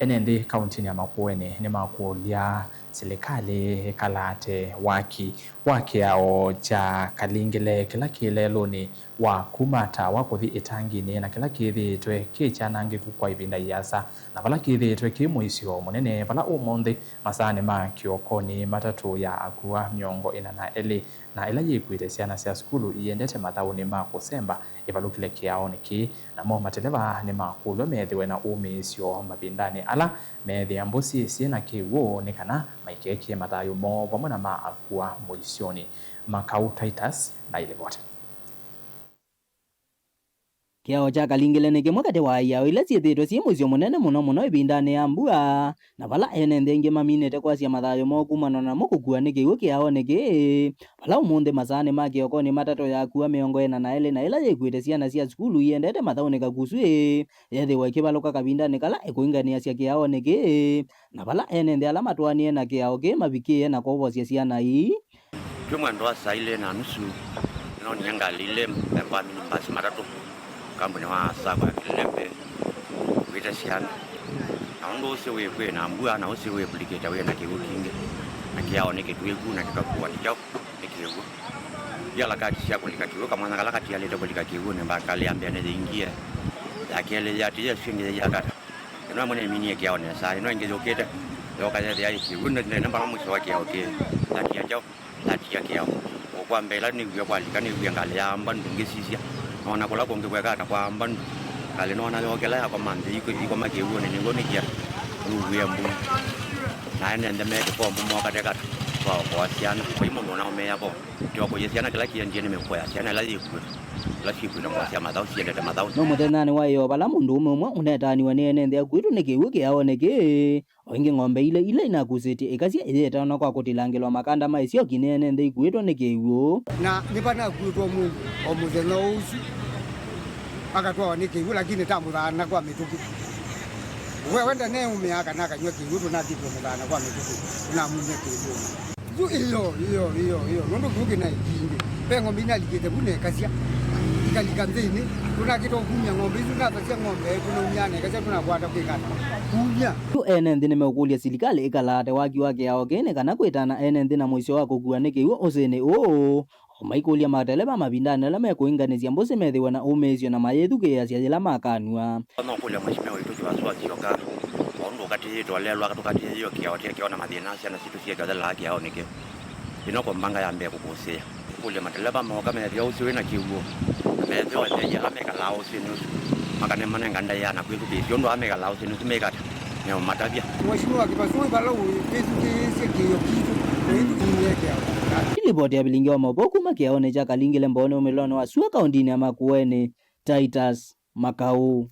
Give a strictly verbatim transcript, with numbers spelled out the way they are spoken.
Ene nthĩ kauntinĩ ya Makueni nĩmakũlya silikalĩ ĩkalate waki wa kĩao kya Kalingile kĩla kĩ lelũnĩ wa kuma Tawa kũthi Ĩtanginĩ, na kĩla kĩthĩĩtwe kĩ kyanangĩku kwa ĩvinda ĩasa, na vala kĩthĩĩtwe kĩ mũisyo mũnene, vala ũmũnthĩ masaanĩ ma kĩokonĩ matatũ ya akua mĩongo ĩna na elĩ na ĩla yĩkuĩte syana sya sukulu iendete mathaũnĩ ma kũsemba ĩvalũkile kĩaonĩ kĩĩ. Namo mateleva nĩmakũlw'a methĩwe na ũmĩĩsyo mavindanĩ ala meethĩa mbũsĩ syĩ na kĩw'ũ nĩ kana maikekĩe mathayũ moo vamwe na ma akua mũisyonĩ. Makau Titus na ilivoti. Kĩao kya Kalingile nĩ kĩmwe katĩ wa iao ila syĩthĩĩtwe syĩ mũisyo mũnene mũno mũno ĩvindanĩ ya mbua, na vala ene nthĩ aingĩ maminĩte kwasya mathayũ moo kumana namo kũkua nĩ kĩw'ũ kĩaonĩ kĩĩ, vala ũmũnthĩ masaanĩ ma kĩokonĩ matatũ ya akua mĩongo ĩna na elĩ na ĩla yĩkuĩte syana sya sukulu iendete mathaũnĩ kakuswĩ, yethĩwa ĩkĩvalũka kavindanĩ kala ĩkũinganĩasya kĩaonĩ kĩĩ, na vala ene nthĩ ala matwaanie na kĩao kĩĩ mavikĩĩe na kũvosya syana ii. Twĩ mwendo wa saa ilĩ na nusu, nĩnoonie ngalĩ ilĩ, mũthemba wa minibus matatũ, kambuni wa Sacco ya Kĩlĩlembĩ, ũkuĩte syana. Na ũndũ ũsĩ wĩ kwĩ na mbua, na ũsĩ wĩvulĩkĩte wĩ na kĩw'ũ kingĩ, na kĩao nĩ kĩtw'ĩku na kĩkakuwa nĩ kyaũ? Nĩ kĩw'ũ. Ndialakati sya kũlika kĩw'ũ, kamwanya kala katialĩte kũlika kĩw'ũnĩ, mbakalĩ ya mbee nĩyĩingie, ya kelĩ yatĩĩa, ĩsu ĩngĩ yĩyakata. Ĩno amwe nĩminie kĩao nesa, ĩno ĩngĩ yũkĩte, yoka yethĩa ĩ kĩw'ũ, nĩ, nĩ, nĩ mbala mũisyo wa kĩao kĩ, yatia kyaũ? Yatia kĩao. O kwa mbee ĩla nĩwie kwalika, nĩwie ngalĩ yaamba ndu ngĩsisya. Noona kũla kũngĩ kweka ata kwaamba ndu. Ngalĩ noona yokela yakoma nthĩ, iko-, ikoma kĩw'ũnĩ, nĩw'o nĩkia nũwie mbu. Na ene nthĩ me kĩkombo moka tekata, twaokoa syana. Vai mũndũ ũnaũmĩĩa vo. Kĩoko yĩ syana kĩla kĩendie nĩ mĩvuko ya syana ĩla yĩkuĩtwe. Ĩla syĩkuĩtwe kwasya mathaũ, siendete mathaũ. No mũthenyanĩ wa ĩoo, vala mũndũũme ũmwe ũnetaaniw'a nĩ ene nthĩ akuĩtwe nĩ kĩw'ũ kĩaonĩ kĩĩ, o ĩngĩ ng'ombe ilĩ ila inakusĩtye ĩkasya ĩyĩtanwa kwa kũtilangĩlwa makanda ma ĩsyoki nĩ ene nthĩ ikuĩtwe nĩ kĩw'ũ. Na nĩvanakuĩtwe mũndũ o mũthenya ũsu, akatwawa nĩ kĩw'ũ, lakini tamũthaana kwa mĩtũkĩ. We wenda neũmĩaa kana akanywa kĩw'ũ, tũnathi kũmũthaana kwa mĩtũkĩ, tũnamumya kĩw'ũ. Yu ĩyo, ĩyo, ĩyo, ĩyo, nũndũ kĩu kĩnaĩ kingĩ. Ve ng'ombe inalikĩte vu na ĩkasya, ikalika nthĩnĩ. Tũnakĩta ũkumya ng'ombe isu, nathasya ng'ombe, tũnaumya na ĩkasya, tũnakwata kwĩkata. Kumya. Yu ene nthĩ nĩmeũkũlya silikalĩ ĩkalaate waki wa kĩao kĩĩ nĩ kana kwĩtana ene nthĩ na mũisyo wa kũkua nĩ kĩw'ũ ũsĩnĩ ũũ. O maikũlya mateleva mavindanĩ ala mekũinganĩsya mbũsĩ methĩwe na ũmĩĩsyo na mayĩthukĩĩasya yĩla makanw'a. No kũlya Mheshimiwa witũ Joshua Syoka, o ũndũ ũkatĩĩtwe alelwa tũkatĩĩo kĩao kĩĩ kĩona mathĩna syana sitũ syĩkathelaa kĩao nĩkĩ? Ĩno ko mbanga ya mbee kũkũsĩĩa. Kũlya mateleva mooka methĩa ũsĩ wĩ na kĩw'ũ, na methĩwa nthei ala mekalaa ũsĩnĩ ũsu, makanemanenga ndaĩa na kwĩthukĩĩsya ũndũ ala mekalaa ũsĩnĩ ũsu mekata neũmatavya. Mheshimiwa Kĩvasu, wĩ vala ũĩ, wĩthukĩĩsye kĩĩo kitũ, na wĩthukĩĩsye kĩao. Nĩ livoti ya vilingi wa maũvoo kuma kĩaonĩ kya Kalingile Mbooni ũmĩlonĩ wa sua kaũndinĩ ya Makueni, Titus Makau.